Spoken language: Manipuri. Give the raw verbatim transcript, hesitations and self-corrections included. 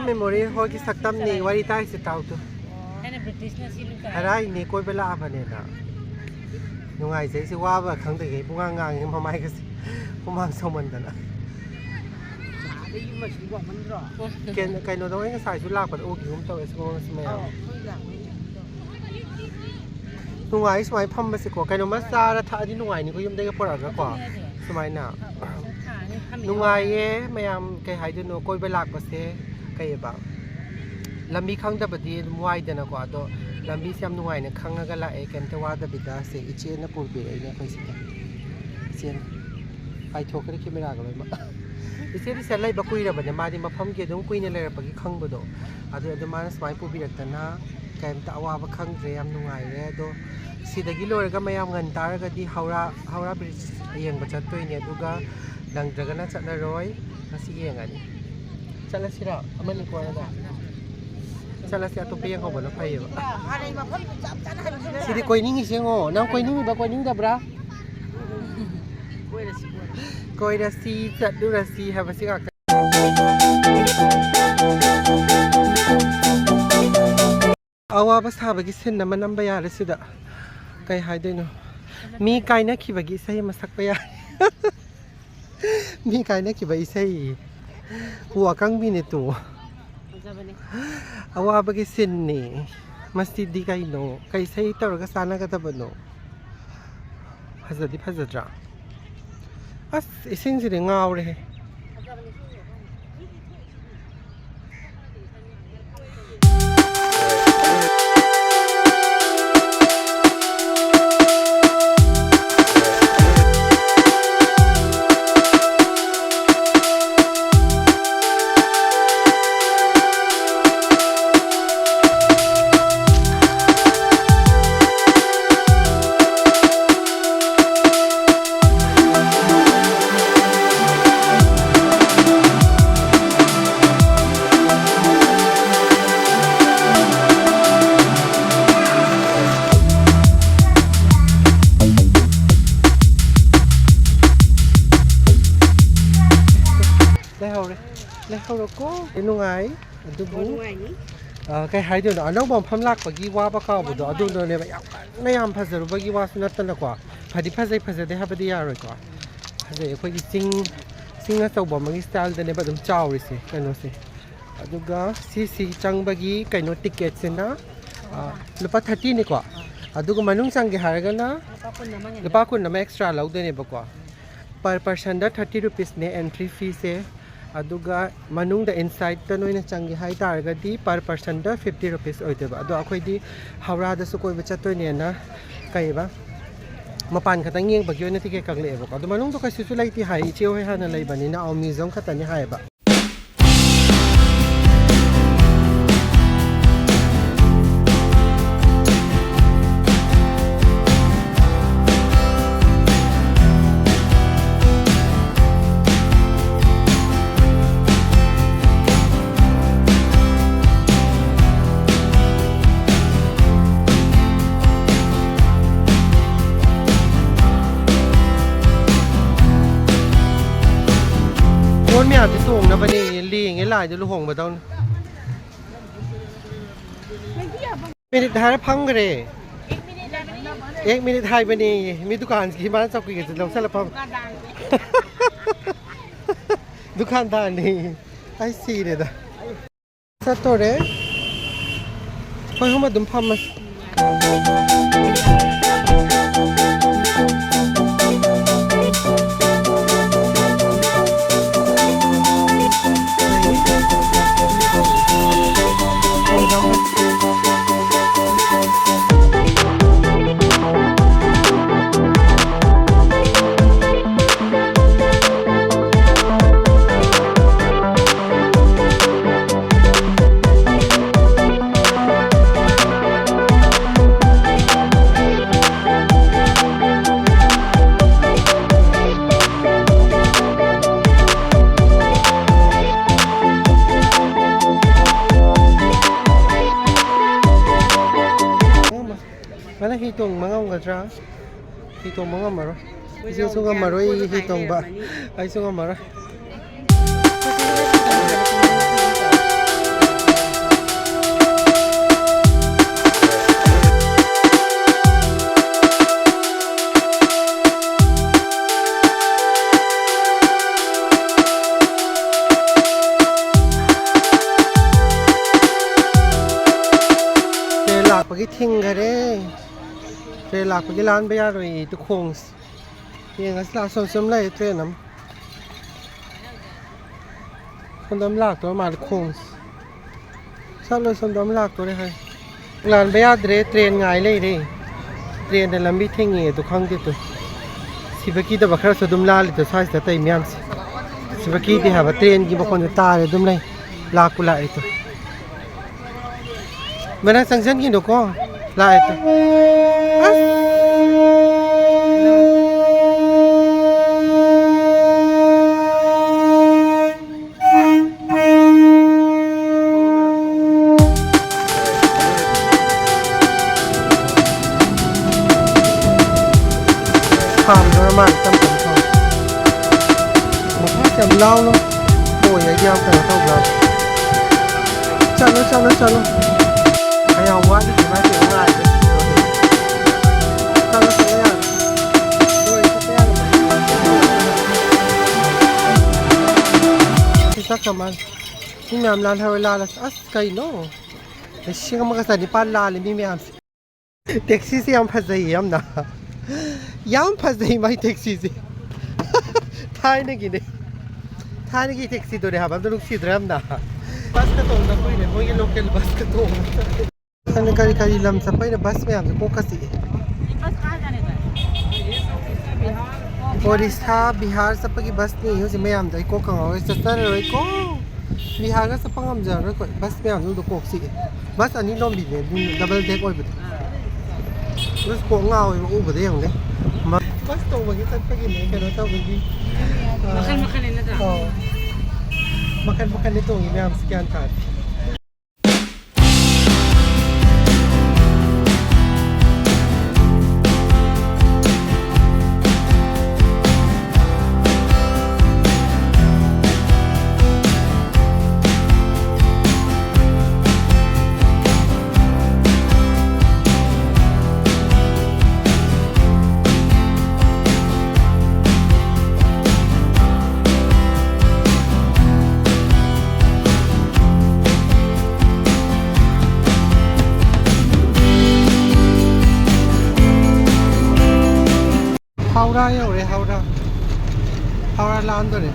ꯃꯦꯃꯣꯔꯤꯌꯦꯜ ꯍꯣꯜꯒꯤ ꯁꯛꯇꯝꯅꯤ, ꯋꯥꯔꯤ ꯇꯥꯏꯁꯦ ꯇꯥꯎꯗꯨ꯫ ꯑꯩꯅ ꯕ꯭ꯔꯤꯇꯤꯁꯅ ꯁꯤ ꯂꯨꯀꯥꯏ꯫ ꯍꯔꯥꯏꯅꯦ, ꯀꯣꯏꯕ ꯂꯥꯛꯑꯕꯅꯦꯅ꯫ ꯅꯨꯡꯉꯥꯏꯖꯩꯁꯦ, ꯋꯥꯕ ꯈꯪꯗꯒꯩ ꯄꯨꯡꯉꯥꯡ ꯉꯥꯡꯉꯦ, ꯃꯃꯥꯏꯒꯁꯦ ꯍꯨꯃꯥꯡ ꯁꯧꯃꯟꯗꯅ꯫ ꯑꯗꯩ ꯌꯨꯝ ꯃꯩꯁꯨ ꯋꯥꯡꯃꯟꯗ꯭ꯔꯣ? ꯀꯩꯅꯣ, ꯀꯩꯅꯣꯗ ꯑꯩ ꯉꯁꯥꯏꯁꯨ ꯂꯥꯛꯄꯗ ꯎꯈꯤꯒꯨꯝ ꯇꯧꯋꯦ ꯁꯤꯒꯨꯝꯕ ꯃꯌꯥꯝ꯫ ꯑꯧ, ꯑꯩꯈꯣꯏ ꯂꯥꯛꯄꯩ꯫ ꯅꯨꯡꯉꯥꯏ ꯁꯨꯃꯥꯏꯅ ꯐꯝꯕꯁꯦꯀꯣ, ꯀꯩꯅꯣꯝꯃ ꯆꯥꯔ ꯊꯛꯑꯗꯤ ꯅꯨꯡꯉꯥꯏꯅꯤꯀꯣ, ꯌꯨꯝꯗꯒꯤ ꯄꯨꯔꯛꯑꯒꯀꯣ꯫ ꯑꯗꯨꯅꯦ ꯍꯥꯏꯁꯦ꯫ ꯁꯨꯃꯥꯏꯅ꯫ ꯊꯥꯅꯤ ꯊꯝꯃꯤꯅꯦ꯫ ꯅꯨꯡꯉꯥꯏꯌꯦ ꯃꯌꯥꯝ, ꯀꯩ ꯍꯥꯏꯗꯣꯏꯅꯣ, ꯀꯣꯏꯕ ꯂꯥꯛꯄꯁꯦ꯫ ꯀꯩꯑꯕ, ꯂꯝꯕꯤ ꯈꯪꯗꯕꯗꯤ ꯑꯗꯨꯝ ꯋꯥꯏꯗꯅꯀꯣ, ꯑꯗꯣ ꯂꯝꯕꯤꯁꯦ ꯌꯥꯝ ꯅꯨꯡꯉꯥꯏꯅ ꯈꯪꯉꯒ ꯂꯥꯛꯑꯦ, ꯀꯩꯝꯇ ꯋꯥꯗꯕꯤꯗ꯫ ꯁꯦ ꯏꯆꯦꯅ ꯄꯨꯕꯤꯔꯛꯏꯅꯦ ꯑꯩꯈꯣꯏ ꯁꯤꯗ꯫ ꯏꯆꯦꯅ ꯄꯥꯏꯊꯣꯛꯈ꯭ꯔꯦ ꯀꯦꯃꯦꯔꯥꯒ ꯂꯣꯏꯅꯃꯛ꯫ ꯏꯆꯦꯗꯤ ꯁꯤꯗ ꯂꯩꯕ ꯀꯨꯏꯔꯕꯅꯦ, ꯃꯥꯗꯤ ꯃꯐꯝꯒꯤ ꯑꯗꯨꯝ ꯀꯨꯏꯅ ꯂꯩꯔꯛꯄꯒꯤ ꯈꯪꯕꯗꯣ꯫ ꯑꯗꯨ, ꯑꯗꯨ ꯃꯥꯅ ꯁꯨꯃꯥꯏꯅ ꯄꯨꯕꯤꯔꯛꯇꯅ ꯀꯩꯝꯇ ꯑꯋꯥꯕ ꯈꯪꯗ꯭ꯔꯦ, ꯌꯥꯝ ꯅꯨꯡꯉꯥꯏꯔꯦ꯫ ꯑꯗꯣ ꯁꯤꯗꯒꯤ ꯂꯣꯏꯔꯒ ꯃꯌꯥꯝ ꯉꯟ ꯇꯥꯔꯒꯗꯤ ꯍꯧꯔꯥ, ꯍꯧꯔꯥ ꯕ꯭ꯔꯤꯖ ꯌꯦꯡꯕ ꯆꯠꯇꯣꯏꯅꯦ, ꯑꯗꯨꯒ ꯅꯪꯗ꯭ꯔꯒꯅ ꯆꯠꯂꯔꯣꯏ꯫ ꯉꯁꯤ ꯌꯦꯡꯉꯅꯤ꯫ ꯆꯠꯂꯁꯤꯔꯣ? ꯑꯃꯅꯤ ꯀꯣꯟꯅꯗ꯫ ꯆꯠꯂꯁꯤ, ꯑꯇꯣꯞꯄ ꯌꯦꯡꯍꯧꯕꯅ ꯐꯩꯌꯦꯕ꯫ ꯍꯥꯟꯅꯩ ꯃꯐꯝꯗꯨ ꯆꯞ ꯆꯥꯅ ꯍꯟꯈꯤꯗꯣꯏꯔꯥ? ꯁꯤꯗꯤ ꯀꯣꯏꯅꯤꯡꯉꯤꯁꯦ ꯌꯦꯡꯉꯣ꯫ ꯅꯪ ꯀꯣꯏꯅꯤꯡꯉꯤꯕ, ꯀꯣꯏꯅꯤꯡꯗꯕ꯭ꯔꯥ? ꯀꯣꯏꯔꯁꯤ, ꯀꯣꯏꯔꯁꯤ꯫ ꯀꯣꯏꯔꯁꯤ, ꯆꯠꯂꯨꯔꯁꯤ ꯍꯥꯏꯕꯁꯤ ꯉꯥꯛꯇ꯫ ꯑꯋꯥꯕ ꯁꯥꯕꯒꯤ ꯁꯤꯟ ꯑꯃ ꯅꯝꯕ ꯌꯥꯔꯦ ꯁꯤꯗ꯫ ꯀꯩ ꯍꯥꯏꯗꯣꯏꯅꯣ? ꯃꯤ ꯀꯥꯏꯅꯈꯤꯕꯒꯤ ꯏꯁꯩ ꯑꯃ ꯁꯛꯄ ꯌꯥꯔꯦ꯫ ꯃꯤ ꯀꯥꯏꯅꯈꯤꯕ ꯏꯁꯩ꯫ ꯎ ꯑꯀꯪꯕꯤꯅꯦ ꯇꯨ꯫ ꯐꯖꯕꯅꯦ꯫ ꯑꯋꯥꯕꯒꯤ ꯁꯤꯟꯅꯤ꯫ ꯃꯁꯤꯗꯤ ꯀꯩꯅꯣ? ꯀꯩ ꯏꯁꯩ ꯇꯧꯔꯒ ꯆꯥꯟꯅꯒꯗꯕꯅꯣ? ꯐꯖꯗꯤ ꯐꯖꯗ꯭ꯔꯥ? ꯑꯁ, ꯏꯁꯤꯡꯁꯤꯗꯤ ꯉꯥꯎꯔꯦꯍꯦ꯫ ꯂꯩꯍꯧꯔꯣꯀꯣ꯫ ꯅꯨꯡꯉꯥꯏ꯫ ꯑꯗꯨꯕꯨ ꯅꯨꯡꯉꯥꯏꯅꯤ꯫ ꯑ, ꯀꯩ ꯍꯥꯏꯗꯣꯏꯅꯣ, ꯑꯅꯧꯕ ꯃꯐꯝ ꯂꯥꯛꯄꯒꯤ ꯋꯥꯕ ꯀꯥꯎꯕꯗꯣ, ꯋꯥꯅꯨꯡꯉꯥꯏ꯫ ꯑꯗꯨꯗꯨꯅꯦꯕ꯫ ꯌꯥꯝ ꯀꯟꯅ ꯌꯥꯝ ꯐꯖꯔꯨꯕꯒꯤ ꯋꯥꯁꯨ ꯅꯠꯇꯅꯀꯣ, ꯐꯗꯤ ꯐꯖꯩ, ꯐꯖꯗꯦ ꯍꯥꯏꯕꯗꯤ ꯌꯥꯔꯣꯏꯀꯣ꯫ ꯐꯖꯩ꯫ ꯑꯩꯈꯣꯏꯒꯤ ꯆꯤꯡ, ꯆꯤꯡ ꯑꯆꯧꯕ ꯑꯃꯒꯤ ꯁ꯭ꯇꯥꯏꯜꯗꯅꯦꯕ ꯑꯗꯨꯝ ꯆꯥꯎꯔꯤꯁꯦ ꯀꯩꯅꯣꯁꯦ꯫ ꯑꯗꯨꯒ ꯁꯤꯁꯤ ꯆꯪꯕꯒꯤ ꯀꯩꯅꯣ ꯇꯤꯀꯦꯠꯁꯤꯅ, ꯑ, ꯂꯨꯄꯥ ꯊꯥꯔꯇꯤꯅꯤꯀꯣ꯫ ꯑꯗꯨꯒ ꯃꯅꯨꯡ ꯆꯪꯒꯦ ꯍꯥꯏꯔꯒꯅ ꯂꯨꯄꯥ ꯀꯨꯟ ꯑꯃ ꯍꯦꯟꯅ꯫ ꯂꯨꯄꯥ ꯀꯨꯟ ꯑꯃ ꯑꯦꯛꯁꯇ꯭ꯔꯥ ꯂꯧꯗꯣꯏꯅꯦꯕꯀꯣ꯫ ꯄꯔ ꯄꯔꯁꯟꯗ ꯊꯥꯔꯇꯤ ꯔꯨꯄꯤꯁꯅꯦ ꯑꯦꯟꯇ꯭ꯔꯤ ꯐꯤꯁꯦ꯫ ꯑꯗꯨꯒ ꯃꯅꯨꯡꯗ ꯏꯟꯁꯥꯏꯠꯇ ꯅꯣꯏꯅ ꯆꯪꯒꯦ ꯍꯥꯏ ꯇꯥꯔꯒꯗꯤ ꯄꯔ ꯄꯔꯁꯟꯗ ꯐꯤꯐꯇꯤ ꯔꯨꯄꯤꯁ ꯑꯣꯏꯗꯣꯏꯕ꯫ ꯑꯗꯣ ꯑꯩꯈꯣꯏꯗꯤ ꯍꯧꯔꯥꯗꯁꯨ ꯀꯣꯏꯕ ꯆꯠꯇꯣꯏꯅꯦꯅ ꯀꯩꯕ, ꯃꯄꯥꯟ ꯈꯛꯇꯪ ꯌꯦꯡꯕꯒꯤ ꯑꯣꯏꯅ ꯇꯤꯀꯦꯠ ꯀꯛꯂꯛꯑꯦꯕꯀꯣ꯫ ꯑꯗꯣ ꯃꯅꯨꯡꯗ ꯀꯩꯁꯨꯁꯨ ꯂꯩꯇꯦ ꯍꯥꯏ, ꯏꯆꯦ ꯍꯣꯏ ꯍꯥꯟꯅ ꯂꯩꯕꯅꯤꯅ ꯑꯥꯎ ꯃ꯭ꯌꯨꯖꯤꯌꯝ ꯈꯛꯇꯅꯤ ꯍꯥꯏꯌꯦꯕ꯫ ꯄꯣꯠ ꯃꯌꯥꯝꯁꯦ ꯇꯣꯡꯅꯕꯅꯦ, ꯂꯦꯡꯉꯦ ꯂꯥꯏꯗ ꯂꯨꯍꯣꯡꯕꯗꯧꯅ꯫ ꯃꯤꯅꯤꯠ ꯍꯥꯏꯔ ꯐꯝꯈ꯭ꯔꯦ꯫ ꯑꯦꯛ ꯃꯤꯅꯤꯠ ꯍꯥꯏꯕꯅꯦ꯫ ꯃꯤ ꯗꯨꯀꯥꯟꯁꯤꯒꯤ ꯃꯥꯅ ꯆꯧꯀ꯭ꯔꯤꯒꯁꯦ ꯂꯧꯁꯜꯂ ꯐꯝ꯫ ꯗꯨꯀꯥꯟꯗꯥꯔꯅꯤ꯫ ꯑꯩ ꯁꯤꯔꯦꯗ꯫ ꯆꯠꯇꯣꯔꯦ꯫ ꯑꯩꯈꯣꯏ ꯑꯍꯨꯝ ꯑꯗꯨꯝ ꯐꯝꯃꯁꯤ꯫ ꯃꯥꯅ ꯍꯤ ꯇꯣꯡꯕ ꯉꯝꯒꯗ꯭ꯔꯥ? ꯍꯤ ꯇꯣꯡꯕ ꯉꯝꯃꯔꯣꯏ꯫ ꯏꯆꯦꯁꯨ ꯉꯝꯃꯔꯣꯏ ꯍꯤ ꯇꯣꯡꯕ꯫ ꯑꯩꯁꯨ ꯉꯝꯃꯔꯣꯏ꯫ ꯂꯥꯛꯄꯒꯤ ꯂꯥꯟꯕ ꯌꯥꯔꯣꯏꯌꯦ, ꯑꯗꯨ ꯈꯣꯡꯁꯤ꯫ ꯌꯦꯡꯉꯁꯤ, ꯂꯥꯛ ꯁꯣꯝ ꯁꯨꯝ ꯂꯩꯔꯦ ꯇ꯭ꯔꯦꯟ ꯑꯃ꯫ ꯁꯣꯝꯗ ꯑꯃ ꯂꯥꯛꯇꯧ ꯃꯥꯜꯂꯦ ꯈꯣꯡꯁꯤ꯫ ꯆꯠꯂꯣ, ꯁꯣꯝꯗ ꯑꯃ ꯂꯥꯛꯇꯣꯔꯦ ꯍꯥꯏ꯫ ꯂꯥꯟꯕ ꯌꯥꯗ꯭ꯔꯦ, ꯇ꯭ꯔꯦꯟ ꯉꯥꯏ ꯂꯩꯔꯦ꯫ ꯇ꯭ꯔꯦꯟꯗ ꯂꯝꯕꯤ ꯊꯤꯡꯉꯦ ꯑꯗꯨ ꯈꯪꯗꯦ ꯇꯨ꯫ ꯁꯤꯕ ꯀꯤꯗꯕ ꯈꯔꯁꯨ ꯑꯗꯨꯝ ꯂꯥꯜꯂꯤꯗꯣ ꯁ꯭ꯋꯥꯏꯁꯤꯗ ꯇꯧꯔꯤ ꯃꯌꯥꯝꯁꯦ꯫ ꯁꯤꯕ ꯀꯤꯗꯦ ꯍꯥꯏꯕ, ꯇ꯭ꯔꯦꯟꯒꯤ ꯃꯈꯣꯟꯁꯨ ꯇꯥꯔꯦ ꯑꯗꯨꯝ ꯂꯩ꯫ ꯂꯥꯛꯄꯨ ꯂꯥꯛꯑꯦ ꯇꯨ꯫ ꯃꯅꯥꯛ ꯆꯪꯁꯤꯟꯈꯤꯅꯨꯀꯣ꯫ ꯂꯥꯛꯑꯦ ꯇꯨ꯫ ꯑꯁ! ꯈꯥꯝꯗꯣꯔ ꯃꯥꯜꯂꯦ ꯇꯞ ꯇꯞꯅ ꯊꯧꯔꯦ꯫ ꯃꯈꯥꯁꯦ ꯌꯥꯝ ꯂꯥꯎꯅ ꯈꯣꯡꯉꯦ, ꯑꯩꯗꯤ ꯌꯥꯝ ꯀꯩꯅꯣ ꯇꯧꯕ꯭ꯔꯥ? ꯆꯠꯂꯣ, ꯆꯠꯂꯣ, ꯆꯠꯂꯣ꯫ ꯀꯌꯥꯝ ꯋꯥꯠꯂꯤꯒꯦ ꯃꯥꯏꯁꯦ ꯉꯥꯏꯔꯦ꯫ ꯆꯠꯂꯣ, ꯆꯠꯂꯣ, ꯌꯥꯔꯦ꯫ ꯂꯣꯏꯔꯦ, ꯆꯠꯄ ꯌꯥꯔꯦ꯫ ꯁꯤ ꯆꯠꯈ꯭ꯔ ꯃꯥꯜꯂꯦ꯫ ꯃꯤ ꯃꯌꯥꯝ ꯂꯥꯜꯍꯧꯔꯦ, ꯂꯥꯜꯂꯁꯤ꯫ ꯑꯁ, ꯀꯩꯅꯣ? ꯂꯤꯁꯤꯡ ꯑꯃꯒ ꯆꯅꯤꯄꯥꯟ ꯂꯥꯜꯂꯦ ꯃꯤ ꯃꯌꯥꯝꯁꯦ꯫ ꯇꯦꯛꯁꯤꯁꯦ ꯌꯥꯝ ꯐꯖꯩꯌꯦ ꯌꯥꯝꯅ꯫ ꯌꯥꯝ ꯐꯖꯩ ꯃꯥꯏ ꯇꯦꯛꯁꯤꯁꯦ꯫ ꯊꯥꯏꯅꯒꯤꯅꯦ꯫ ꯊꯥꯏꯅꯒꯤ ꯇꯦꯛꯁꯤꯗꯨꯅꯦ ꯍꯥꯏꯕ, ꯑꯝꯇ ꯅꯨꯡꯁꯤꯗ꯭ꯔꯥ ꯌꯥꯝꯅ? ꯕꯁꯀ ꯇꯣꯡꯗ ꯀꯨꯏꯔꯦ, ꯃꯣꯏꯒꯤ ꯂꯣꯀꯦꯜ ꯕꯁꯀ ꯇꯣꯡꯉ꯫ ꯑꯩꯅ ꯀꯔꯤ ꯀꯔꯤ ꯂꯝ ꯆꯠꯄꯩꯅ ꯕꯁ ꯃꯌꯥꯝꯁꯦ ꯀꯣꯛꯀ ꯆꯤꯛꯑꯦ꯫ ꯑꯣꯔꯤꯁꯥ, ꯕꯤꯍꯥꯔ ꯆꯠꯄꯒꯤ ꯕꯁꯅꯤ ꯍꯧꯖꯤꯛ ꯃꯌꯥꯝꯗꯣ ꯑꯩ ꯀꯣꯛꯀ ꯉꯥꯎꯔꯦ꯫ ꯆꯠꯆꯔꯔꯣꯏꯀꯣ꯫ ꯕꯤꯍꯥꯔꯒ ꯆꯠꯄ ꯉꯝꯖꯔꯔꯣꯏꯀꯣ꯫ ꯕꯁ ꯃꯌꯥꯝꯁꯤꯡꯗꯣ ꯀꯣꯛ ꯆꯤꯛꯑꯦ꯫ ꯕꯁ ꯑꯅꯤ ꯂꯣꯝꯕꯤꯅꯦ, ꯑꯗꯨ ꯗꯕꯜ ꯗꯦꯛ ꯑꯣꯏꯕꯗꯣ꯫ ꯕꯁ ꯀꯣꯛ ꯉꯥꯎꯋꯦꯕ ꯎꯕꯗ ꯌꯦꯡꯉꯨꯅꯦ꯫ ꯕꯁ ꯇꯣꯡꯕꯒꯤ ꯆꯠꯄꯒꯤꯅꯦ, ꯀꯩꯅꯣ ꯇꯧꯕꯒꯤ꯫ ꯃꯈꯜ ꯃꯈꯜꯅꯤ ꯅꯠꯇ꯭ꯔꯥ? ꯑꯧ꯫ ꯃꯈꯜ ꯃꯈꯜꯅꯤ ꯇꯣꯡꯉꯤ ꯃꯌꯥꯝꯁꯤ, ꯒ꯭ꯌꯥꯟ ꯇꯥꯗꯦ꯫ ꯌꯧꯔꯦ ꯍꯧꯔꯥ꯫ ꯍꯧꯔꯥ ꯂꯥꯟꯗꯣꯔꯦ꯫